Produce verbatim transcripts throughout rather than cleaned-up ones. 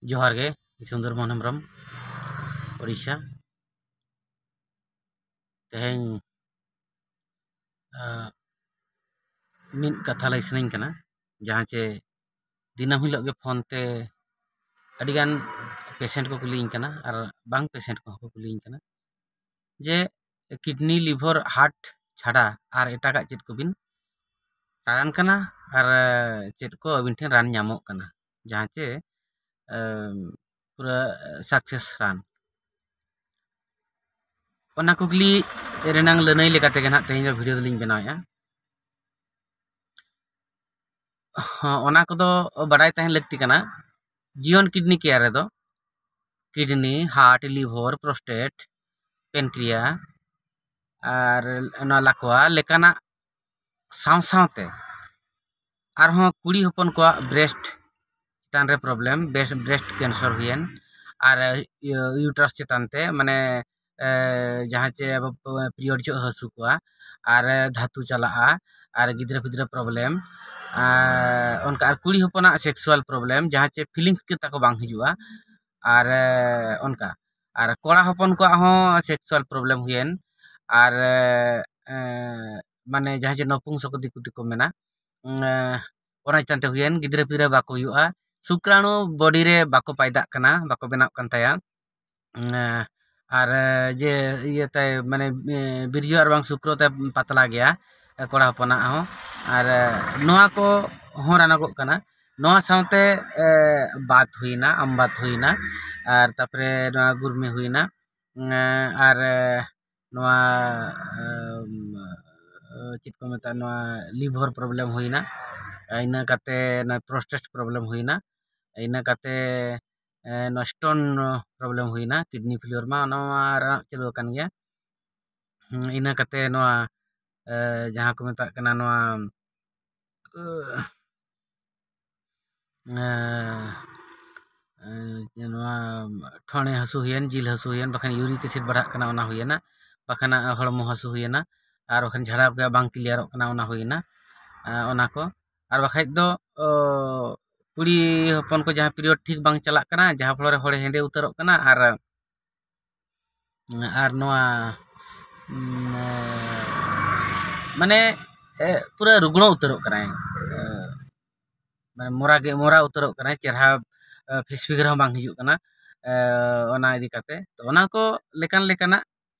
ᱡᱚᱦᱟᱨ ᱜᱮ, ᱤᱧ ᱥᱩᱱᱫᱚᱨ ᱢᱳᱦᱚᱱ ᱦᱮᱢᱵᱨᱚᱢ, ᱳᱰᱤᱥᱟ᱾ ᱛᱮᱦᱮᱧ, ᱟᱸ, ᱢᱤᱫ ᱠᱟᱛᱷᱟ ᱞᱟᱹᱭ ᱥᱟᱱᱟᱧ ᱠᱟᱱᱟ, ᱡᱟᱦᱟᱸ ᱪᱮ ᱫᱤᱱᱟᱹᱢ ᱦᱤᱞᱳᱜ ᱜᱮ ᱯᱷᱳᱱ ᱛᱮ ᱟᱹᱰᱤᱜᱟᱱ patient ᱠᱚ ᱠᱩᱞᱤᱭᱤᱧ ᱠᱟᱱᱟ ᱟᱨ ᱵᱟᱝ patient ᱠᱚᱦᱚᱸ ᱠᱚ ᱠᱩᱞᱤᱭᱤᱧ ᱠᱟᱱᱟ ᱡᱮ kidney, liver, heart ᱪᱷᱟᱰᱟ ᱟᱨ ᱮᱴᱟᱜᱟᱜ ᱪᱮᱫ ᱠᱚᱵᱤᱱ ᱨᱟᱱ ᱠᱟᱱᱟ ᱟᱨ ᱪᱮᱫ ᱠᱚ ᱟᱹᱵᱤᱱ ᱴᱷᱮᱱ ᱨᱟᱱ ᱧᱟᱢᱚᱜ ᱠᱟᱱᱟ, ᱡᱟᱦᱟᱸ ᱪᱮ, ᱮᱢ, ᱯᱩᱨᱟᱹ success ᱨᱟᱱ? ᱚᱱᱟ ᱠᱩᱠᱞᱤ ᱨᱮᱱᱟᱝ ᱞᱟᱹᱱᱟᱹᱭ ᱞᱮᱠᱟ ᱛᱮᱜᱮ ᱱᱟᱦᱟᱜ ᱛᱮᱦᱮᱧ ᱫᱚ video ᱫᱚᱞᱤᱧ ᱵᱮᱱᱟᱣᱮᱫᱼᱟ᱾ ᱦᱚᱸ, ᱚᱱᱟ ᱠᱚᱫᱚ ᱵᱟᱰᱟᱭ ᱛᱟᱦᱮᱱ ᱞᱟᱹᱠᱛᱤ ᱠᱟᱱᱟ᱾ ᱡᱤᱭᱚᱱ Kidney Care ᱨᱮᱫᱚ kidney, heart, liver, prostate, pancreas ᱟᱨ ᱚᱱᱟ ᱞᱟᱠᱣᱟ ᱞᱮᱠᱟᱱᱟᱜ ᱥᱟᱶ ᱥᱟᱶᱛᱮ ᱟᱨᱦᱚᱸ ᱠᱩᱲᱤ ᱦᱚᱯᱚᱱ ᱠᱚᱣᱟᱜ breast ᱪᱮᱛᱟᱱ ᱨᱮ problem, breast, breast cancer ᱦᱩᱭᱮᱱ, ᱟᱨ, ᱤᱭᱟᱹ, uterus ᱪᱮᱛᱟᱱ ᱛᱮ, ᱢᱟᱱᱮ, ᱮ, ᱡᱟᱦᱟᱸ ᱪᱮ ᱟᱵᱚ period ᱡᱚᱦᱚᱜ ᱦᱟᱹᱥᱩ ᱠᱚᱣᱟ, ᱟᱨ ᱫᱷᱟᱹᱛᱩ ᱪᱟᱞᱟᱜᱼᱟ, ᱟᱨ ᱜᱤᱫᱽᱨᱟᱹ ᱯᱤᱫᱽᱨᱟᱹ problem, ᱟᱨ ᱚᱱᱠᱟ, ᱟᱨ ᱠᱩᱲᱤ ᱦᱚᱯᱚᱱᱟᱜ sexual problem, ᱡᱟᱦᱟᱸ ᱪᱮ feelings ᱜᱮ ᱛᱟᱠᱚ ᱵᱟᱝ ᱦᱤᱡᱩᱜᱼᱟ, ᱟᱨ, ᱮ, ᱚᱱᱠᱟ, ᱟᱨ ᱠᱚᱲᱟ ᱦᱚᱯᱚᱱ ᱠᱚᱣᱟᱜ ᱦᱚᱸ sexual problem ᱦᱩᱭᱮᱱ, ᱟᱨ, ᱮ, ᱮ, ᱢᱟᱱᱮ ᱡᱟᱦᱟᱸ ᱡᱮ ᱱᱚᱯᱩᱝᱥᱚᱠ ᱫᱤᱠᱩ ᱛᱮᱠᱚ ᱢᱮᱱᱟ, ᱩᱸ, ᱮ, ᱚᱱᱟ ᱪᱮᱛᱟᱱ ᱛᱮ ᱦᱩᱭᱮᱱ, ᱜᱤᱫᱽᱨᱟᱹ ᱯᱤᱫᱽᱨᱟᱹ ᱵᱟᱠᱚ ᱦᱩᱭᱩᱜᱼᱟ, ᱥᱩᱠᱨᱟᱬᱩ body ᱨᱮ ᱵᱟᱠᱚ ᱯᱟᱭᱫᱟᱜ ᱠᱟᱱᱟ, ᱵᱟᱠᱚ ᱵᱮᱱᱟᱜ ᱠᱟᱱ ᱛᱟᱭᱟ᱾ ᱩᱸ, ᱮ, ᱟᱨ, ᱮ, ᱡᱮ ᱤᱭᱟᱹ ᱛᱟᱭ, ᱢᱟᱱᱮ, ᱮ, ᱵᱤᱨᱡᱩ ᱟᱨ ᱵᱟᱝ ᱥᱩᱠᱨᱚ ᱛᱟᱭ ᱯᱟᱛᱞᱟ ᱜᱮᱭᱟ, ᱮ, ᱠᱚᱲᱟ ᱦᱚᱯᱚᱱᱟᱜ ᱦᱚᱸ᱾ ᱟᱨ, ᱮ, ᱱᱚᱣᱟ ᱠᱚ ᱦᱚᱸ ᱨᱟᱱᱚᱜᱚᱜ ᱠᱟᱱᱟ᱾ ᱱᱚᱣᱟ ᱥᱟᱶᱛᱮ, ᱮ, ᱵᱟᱛ ᱦᱩᱭᱱᱟ, ᱟᱢᱵᱟᱛ ᱦᱩᱭᱱᱟ, ᱟᱨ ᱛᱟᱯᱚᱨᱮ ᱱᱚᱣᱟ ᱜᱩᱨᱢᱤ ᱦᱩᱭᱱᱟ, ᱩᱸ, ᱮ, ᱟᱨ, ᱮ, ᱱᱚᱣᱟ, ᱮᱢ, ᱮ, ᱪᱮᱫ ᱠᱚ ᱢᱮᱛᱟᱜᱼᱟ, ᱱᱚᱣᱟ liver problem ᱦᱩᱭᱱᱟ, ᱤᱱᱟᱹ ᱠᱟᱛᱮ ᱱᱚᱣᱟ prostate problem ᱦᱩᱭᱱᱟ, ᱤᱱᱟᱹ ᱠᱟᱛᱮ, ᱮ, ᱱᱚᱣᱟ stone problem ᱦᱩᱭᱱᱟ, kidney failure ᱢᱟ ᱚᱱᱟ ᱢᱟ ᱨᱟᱱ ᱪᱟᱹᱞᱩ ᱟᱠᱟᱱ ᱜᱮᱭᱟ᱾ ᱦᱩᱸ, ᱤᱱᱟᱹ ᱠᱟᱛᱮ ᱱᱚᱣᱟ, ᱮ, ᱡᱟᱦᱟᱸ ᱠᱚ ᱢᱮᱛᱟᱜ ᱠᱟᱱᱟ ᱱᱚᱣᱟ, ᱮ, ᱮ, ᱮ, ᱱᱚᱣᱟ ᱴᱷᱚᱲᱮ ᱦᱟᱹᱥᱩ ᱦᱩᱭᱮᱱ, ᱡᱤᱞ ᱦᱟᱹᱥᱩ ᱦᱩᱭᱮᱱ, ᱵᱟᱠᱷᱟᱱ uric acid ᱵᱟᱲᱦᱟᱜ ᱠᱟᱱᱟ, ᱚᱱᱟ ᱦᱩᱭᱮᱱᱟ, ᱵᱟᱠᱷᱟᱱ ᱦᱚᱲᱢᱚ ᱦᱟᱹᱥᱩ ᱦᱩᱭᱮᱱᱟ, ᱟᱨ ᱵᱟᱠᱷᱟᱱ ᱡᱷᱟᱲᱟ ᱠᱚ ᱵᱟᱝ clearᱚᱜ ᱠᱟᱱᱟ, ᱚᱱᱟ ᱦᱩᱭᱮᱱᱟ, ᱮ, ᱚᱱᱟ ᱠᱚ᱾ ᱟᱨ ᱵᱟᱠᱷᱟᱡ ᱫᱚ, ᱚ, ᱠᱩᱲᱤ ᱦᱚᱯᱚᱱ ᱠᱚ ᱡᱟᱦᱟᱸ ᱯᱤᱨᱤᱭᱚᱰ ᱴᱷᱤᱠ ᱵᱟᱝ ᱪᱟᱞᱟᱜ ᱠᱟᱱᱟ, ᱡᱟᱦᱟᱸ ᱯᱷᱚᱞᱚ ᱨᱮ ᱦᱚᱲᱮ ᱦᱮᱸᱫᱮ ᱩᱛᱟᱹᱨᱚᱜ ᱠᱟᱱᱟ, ᱟᱨ ᱟᱨ ᱱᱚᱣᱟ ᱩᱢ, ᱢᱟᱱᱮ ᱮ, ᱯᱩᱨᱟᱹ ᱨᱩᱜᱽᱲᱚ ᱩᱛᱟᱹᱨᱚᱜ ᱠᱟᱱᱟᱭ᱾ ᱮ, ᱢᱟᱱᱮ ᱢᱚᱨᱟ ᱜᱮ ᱢᱚᱨᱟ ᱩᱛᱟᱹᱨᱚᱜ ᱠᱟᱱᱟᱭ, ᱪᱮᱦᱨᱟ ᱯᱷᱮᱥ ᱯᱷᱤᱜᱟᱨ ᱦᱚᱸ ᱵᱟᱝ ᱦᱤᱡᱩᱜ ᱠᱟᱱᱟ᱾ ᱮ, ᱚᱱᱟ ᱤᱫᱤ ᱠᱟᱛᱮ ᱛᱚ ᱚᱱᱟ ᱠᱚ ᱞᱮᱠᱟᱱ ᱞᱮᱠᱟᱱᱟᱜ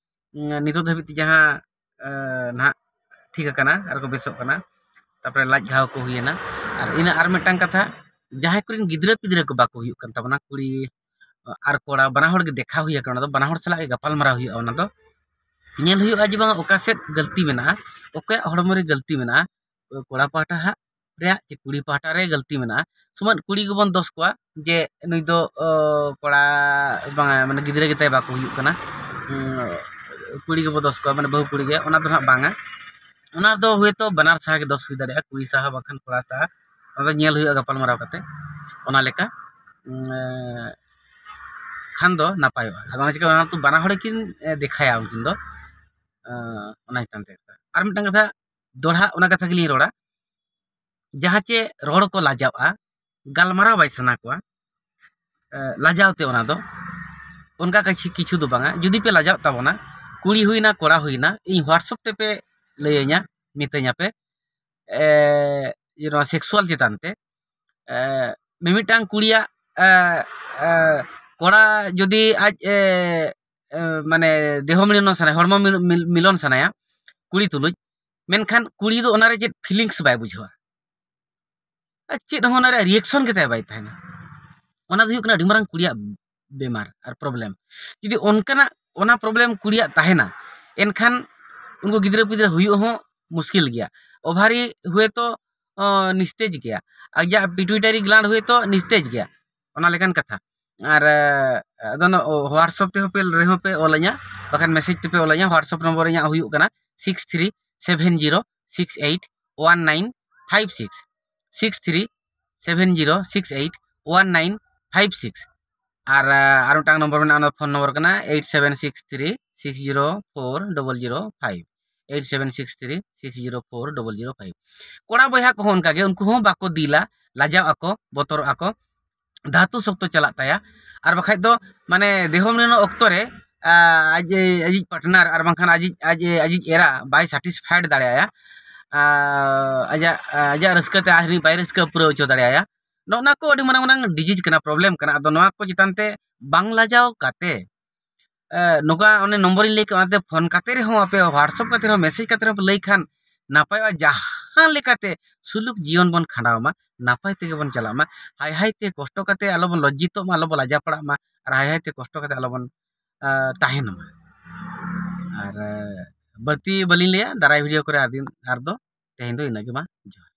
ᱩᱸ, ᱱᱤᱛᱚᱜ ᱫᱷᱟᱹᱵᱤᱡ ᱛᱮ ᱡᱟᱦᱟᱸ ᱮ, ᱱᱟᱦᱟᱜ ᱴᱷᱤᱠ ᱟᱠᱟᱱᱟ ᱟᱨ ᱠᱚ ᱵᱮᱥᱚᱜ ᱠᱟᱱᱟ, ᱛᱟᱨᱯᱚᱨᱮ ᱞᱟᱡ ᱜᱷᱟᱣ ᱠᱚ ᱦᱩᱭᱮᱱᱟ᱾ ᱟᱨ ᱤᱱᱟᱹ ᱟᱨ ᱢᱤᱫᱴᱟᱝ ᱠᱟᱛᱷᱟ, ᱡᱟᱦᱟᱸᱭ ᱠᱚᱨᱮᱱ ᱜᱤᱫᱽᱨᱟᱹ ᱯᱤᱫᱽᱨᱟᱹ ᱠᱚ ᱵᱟᱠᱚ ᱦᱩᱭᱩᱜ ᱠᱟᱱ ᱛᱟᱵᱚᱱᱟ, ᱠᱩᱲᱤ ᱟᱨ ᱠᱚᱲᱟ ᱵᱟᱱᱟ ᱦᱚᱲ ᱜᱮ ᱫᱮᱠᱷᱟᱣ ᱦᱩᱭ ᱟᱠᱟᱱᱟ, ᱚᱱᱟ ᱫᱚ ᱵᱟᱱᱟ ᱦᱚᱲ ᱥᱟᱞᱟᱜ ᱜᱮ ᱜᱟᱯᱟᱞ ᱢᱟᱨᱟᱣ ᱦᱩᱭᱩᱜᱼᱟ᱾ ᱚᱱᱟ ᱫᱚ ᱧᱮᱞ ᱦᱩᱭᱩᱜᱼᱟ ᱡᱮ ᱵᱟᱝ ᱚᱠᱟ ᱥᱮᱫ ᱜᱟᱹᱞᱛᱤ ᱢᱮᱱᱟᱜᱼᱟ, ᱚᱠᱚᱭᱟᱜ ᱦᱚᱲᱢᱚ ᱨᱮ ᱜᱟᱹᱞᱛᱤ ᱢᱮᱱᱟᱜᱼᱟ, ᱠᱚᱲᱟ ᱯᱟᱦᱴᱟ ᱦᱟᱸᱜ ᱨᱮᱭᱟᱜ ᱪᱮ ᱠᱩᱲᱤ ᱯᱟᱦᱴᱟ ᱨᱮ ᱜᱟᱹᱞᱛᱤ ᱢᱮᱱᱟᱜᱼᱟ᱾ ᱥᱩᱢᱟᱹᱱ ᱠᱩᱲᱤ ᱜᱮᱵᱚᱱ ᱫᱚᱥ ᱠᱚᱣᱟ ᱡᱮ ᱱᱩᱭ ᱫᱚ ᱚ, ᱠᱚᱲᱟ ᱵᱟᱝᱟ, ᱢᱟᱱᱮ ᱜᱤᱫᱽᱨᱟᱹ ᱜᱮᱛᱟᱭ ᱵᱟᱠᱚ ᱦᱩᱭᱩᱜ ᱠᱟᱱᱟ, ᱩᱸ, ᱠᱩᱲᱤ ᱜᱮᱵᱚ ᱫᱚᱥ ᱠᱚᱣᱟ, ᱢᱟᱱᱮ ᱵᱟᱹᱦᱩ ᱠᱩᱲᱤ ᱜᱮ, ᱚᱱᱟ ᱫᱚ ᱦᱟᱸᱜ ᱵᱟᱝᱟ᱾ ᱚᱱᱟ ᱫᱚ ᱦᱳᱭᱛᱳ ᱵᱟᱱᱟᱨ ᱥᱟᱦᱟ ᱜᱮ ᱫᱚᱥ ᱦᱩᱭ ᱫᱟᱲᱮᱭᱟᱜᱼᱟ, ᱠᱩᱲᱤ ᱥᱟᱦᱟ ᱵᱟᱝᱠᱷᱟᱱ ᱠᱚᱲᱟ ᱥᱟᱦᱟ, ᱚᱱᱟ ᱫᱚ ᱧᱮᱞ ᱦᱩᱭᱩᱜᱼᱟ ᱜᱟᱯᱟᱞᱢᱟᱨᱟᱣ ᱠᱟᱛᱮ᱾ ᱚᱱᱟ ᱞᱮᱠᱟ ᱩᱸ, ᱠᱷᱟᱱ ᱫᱚ ᱱᱟᱯᱟᱭᱚᱜᱼᱟ᱾ ᱟᱫᱚ ᱚᱱᱟ ᱪᱤᱠᱟᱹ ᱚᱱᱟ ᱫᱚ ᱵᱟᱱᱟ ᱦᱚᱲ ᱠᱤᱱ ᱮ, ᱫᱮᱠᱷᱟᱭᱟ ᱩᱱᱠᱤᱱ ᱫᱚ᱾ ᱮᱸ, ᱚᱱᱟ ᱪᱮᱛᱟᱱ ᱛᱮ ᱟᱨ ᱢᱤᱫᱴᱟᱝ ᱠᱟᱛᱷᱟ, ᱫᱚᱦᱲᱟ ᱚᱱᱟ ᱠᱟᱛᱷᱟ ᱜᱮᱞᱤᱧ ᱨᱚᱲᱟ, ᱡᱟᱦᱟᱸ ᱪᱮ ᱨᱚᱲ ᱠᱚ ᱞᱟᱡᱟᱜᱼᱟ, ᱜᱟᱞᱢᱟᱨᱟᱣ ᱵᱟᱭ ᱥᱟᱱᱟ ᱠᱚᱣᱟ, ᱮ, ᱞᱟᱡᱟᱣ ᱛᱮ ᱚᱱᱟ ᱫᱚ ᱚᱱᱠᱟ ᱠᱤᱪᱷᱩ, ᱠᱤᱪᱷᱩ ᱫᱚ ᱵᱟᱝᱟ᱾ ᱡᱩᱫᱤ ᱯᱮ ᱞᱟᱡᱟᱜ ᱛᱟᱵᱚᱱᱟ, ᱠᱩᱲᱤ ᱦᱩᱭᱱᱟ, ᱠᱚᱲᱟ ᱦᱩᱭᱱᱟ, ᱤᱧ WhatsApp ᱛᱮᱯᱮ ᱞᱟᱹᱭᱟᱹᱧᱟ, ᱢᱤᱛᱟᱹᱧᱟ ᱯᱮ, ᱮ, ᱡᱮ ᱱᱚᱣᱟ ᱥᱮᱠᱥᱩᱣᱟᱞ ᱪᱮᱛᱟᱱ ᱛᱮ, ᱮ, ᱢᱤᱢᱤᱫᱴᱟᱝ ᱠᱩᱲᱤᱭᱟᱜ, ᱮ, ᱮ, ᱠᱚᱲᱟ ᱡᱩᱫᱤ ᱟᱡ, ᱮ, ᱮ, ᱢᱟᱱᱮ ᱫᱮᱦᱚ ᱢᱤᱞᱚᱱ ᱥᱟᱱᱟᱭᱟ, ᱦᱚᱲᱢᱚ ᱢᱤᱞ-, ᱢᱤᱞ-, ᱢᱤᱞᱚᱱ ᱥᱟᱱᱟᱭᱟ ᱠᱩᱲᱤ ᱛᱩᱞᱩᱡ, ᱢᱮᱱᱠᱷᱟᱱ ᱠᱩᱲᱤ ᱫᱚ ᱚᱱᱟᱨᱮ ᱪᱮᱫ ᱯᱷᱤᱞᱤᱝᱥ ᱵᱟᱭ ᱵᱩᱡᱷᱟᱹᱣᱟ, ᱟᱨ ᱪᱮᱫ ᱦᱚᱸ ᱚᱱᱟᱨᱮ ᱨᱤᱭᱮᱠᱥᱚᱱ ᱜᱮᱛᱟᱭ ᱵᱟᱭ ᱛᱟᱦᱮᱱᱟ᱾ ᱚᱱᱟ ᱫᱚ ᱦᱩᱭᱩᱜ ᱠᱟᱱᱟ ᱟᱹᱰᱤ ᱢᱟᱨᱟᱝ ᱠᱩᱲᱤᱭᱟᱜ ᱵᱮᱢᱟᱨ ᱟᱨ ᱯᱨᱚᱵᱞᱮᱢ᱾ ᱡᱩᱫᱤ ᱚᱱᱠᱟᱱᱟᱜ ᱚᱱᱟ ᱯᱨᱚᱵᱞᱮᱢ ᱠᱩᱲᱤᱭᱟᱜ ᱛᱟᱦᱮᱱᱟ, ᱮᱱᱠᱷᱟᱱ ᱩᱱᱠᱩ ᱜᱤᱫᱽᱨᱟᱹ ᱯᱤᱫᱽᱨᱟᱹ ᱦᱩᱭᱩᱜ ᱦᱚᱸ ᱢᱩᱥᱠᱤᱞ ᱜᱮᱭᱟ᱾ ᱳᱵᱷᱟᱨᱤ ᱦᱩᱭᱛᱚ ᱚ, ᱱᱤᱥᱛᱮᱡ ᱜᱮᱭᱟ, ᱟᱡᱟᱜ ᱯᱤᱴᱩᱭᱴᱟᱨᱤ ᱜᱞᱟᱱᱰ ᱦᱩᱭᱛᱚ ᱱᱤᱥᱛᱮᱡ ᱜᱮᱭᱟ, ᱚᱱᱟ ᱞᱮᱠᱟᱱ ᱠᱟᱛᱷᱟ᱾ ᱟᱨ ᱮ, ᱟᱫᱚ ᱱᱚ-, WhatsApp ᱛᱮᱦᱚᱸ ᱯᱮ, ᱨᱮᱦᱚᱸ ᱯᱮ ᱚᱞ ᱟᱹᱧᱟ, ᱵᱟᱠᱷᱟᱱ ᱢᱮᱥᱮᱡᱽ ᱛᱮᱯᱮ ᱚᱞ ᱟᱹᱧᱟ᱾ WhatsApp ᱱᱚᱢᱵᱚᱨ ᱤᱧᱟᱹᱜ ᱦᱩᱭᱩᱜ ᱠᱟᱱᱟ six three seven zero six eight one nine five six, six three seven zero six eight one nine five six᱾ ᱟᱨ ᱮ, ᱟᱨ ᱢᱤᱫᱴᱟᱝ ᱱᱚᱢᱵᱚᱨ ᱢᱮᱱᱟᱜᱼᱟ, ᱚᱱᱟ ᱯᱷᱳᱱ ᱱᱚᱢᱵᱚᱨ ᱠᱟᱱᱟ eight seven six three six zero four double zero five᱾ eight seven six three six zero four double zero five᱾ ᱠᱚᱲᱟ ᱵᱚᱭᱦᱟ ᱠᱚᱦᱚᱸ ᱚᱱᱠᱟᱜᱮ, ᱩᱱᱠᱩ ᱦᱚᱸ ᱵᱟᱠᱚ ᱫᱤᱞᱟ, ᱞᱟᱡᱟᱜ ᱟᱠᱚ, ᱵᱚᱛᱚᱨᱚᱜ ᱟᱠᱚ, ᱫᱷᱟᱹᱛᱩ ᱥᱚᱠᱛᱚ ᱪᱟᱞᱟᱜ ᱛᱟᱭᱟ᱾ ᱟᱨ ᱵᱟᱠᱷᱟᱡ ᱫᱚ ᱢᱟᱱᱮ ᱫᱮᱦᱚ ᱢᱤᱞᱚᱱ ᱚᱠᱛᱚ ᱨᱮ ᱟᱡ ᱟᱡᱤᱡ ᱯᱟᱨᱴᱱᱟᱨ ᱟᱨ ᱵᱟᱝᱠᱷᱟᱱ ᱟᱡᱤᱡ ᱟᱡ ᱟᱡᱤᱡ ᱮᱨᱟ ᱵᱟᱭ ᱥᱟᱴᱤᱥᱯᱷᱟᱭᱰ ᱫᱟᱲᱮᱭᱟᱭᱟ᱾ ᱟᱡᱟᱜ ᱟᱡᱟᱜ ᱨᱟᱹᱥᱠᱟᱹ ᱛᱮ ᱟᱨ ᱵᱟᱭ ᱨᱟᱹᱥᱠᱟᱹ ᱯᱩᱨᱟᱹᱣ ᱦᱚᱪᱚ ᱫᱟᱲᱮᱭᱟᱭᱟ᱾ ᱱᱚᱜᱼᱚ ᱱᱚᱣᱟ ᱠᱚ ᱟᱹᱰᱤ ᱢᱟᱨᱟᱝ ᱢᱟᱨᱟᱝ ᱰᱤᱡᱤᱡᱽ ᱠᱟᱱᱟ, ᱯᱨᱚᱵᱞᱮᱢ ᱠᱟᱱᱟ᱾ ᱟᱫᱚ ᱱᱚᱣᱟ ᱠᱚ ᱪᱮᱛᱟᱱ ᱛᱮ ᱵᱟᱝ ᱞᱟᱡᱟᱣ ᱠᱟᱛᱮ ᱱᱚᱝᱠᱟ ᱚᱱᱮ ᱱᱚᱢᱵᱚᱨ ᱤᱧ ᱞᱟᱹᱭ ᱠᱮᱫ, ᱚᱱᱟᱛᱮ ᱯᱷᱳᱱ ᱠᱟᱛᱮ ᱨᱮᱦᱚᱸ ᱟᱯᱮ WhatsApp ᱠᱟᱛᱮ ᱨᱮᱦᱚᱸ, ᱢᱮᱥᱮᱡᱽ ᱠᱟᱛᱮ ᱨᱮᱦᱚᱸ ᱯᱮ ᱞᱟᱹᱭ ᱠᱷᱟᱱ ᱱᱟᱯᱟᱭᱚᱜᱼᱟ᱾ ᱡᱟᱦᱟᱸ ᱞᱮᱠᱟᱛᱮ ᱥᱩᱞᱩᱠ ᱡᱤᱭᱚᱱ ᱵᱚᱱ ᱠᱷᱟᱸᱰᱟᱣ ᱢᱟ, ᱱᱟᱯᱟᱭ ᱛᱮᱜᱮ ᱵᱚᱱ ᱪᱟᱞᱟᱜ ᱢᱟ, ᱦᱟᱭ ᱦᱟᱭ ᱛᱮ ᱠᱚᱥᱴᱚ ᱠᱟᱛᱮ ᱟᱞᱚᱵᱚᱱ ᱞᱚᱡᱡᱤᱛᱚᱜ ᱢᱟ, ᱟᱞᱚᱵᱚᱱ ᱞᱟᱡᱟ ᱯᱟᱲᱟᱜ ᱢᱟ, ᱟᱨ ᱦᱟᱭ ᱦᱟᱭ ᱛᱮ ᱠᱚᱥᱴᱚ ᱠᱟᱛᱮ ᱟᱞᱚᱵᱚᱱ ᱛᱟᱦᱮᱱ ᱢᱟ᱾ ᱟᱨ ᱵᱟᱹᱲᱛᱤ ᱵᱟᱹᱞᱤᱧ ᱞᱟᱹᱭᱟ, ᱫᱟᱨᱟᱭ ᱵᱷᱤᱰᱤᱭᱳ ᱠᱚᱨᱮ ᱟᱨ ᱫᱤᱱ ᱟᱨ ᱫᱚ ᱛᱮᱦᱮᱧ ᱫᱚ ᱤᱱᱟᱹᱜ ᱜᱮ, ᱢᱟ ᱡᱚᱦᱟᱨ᱾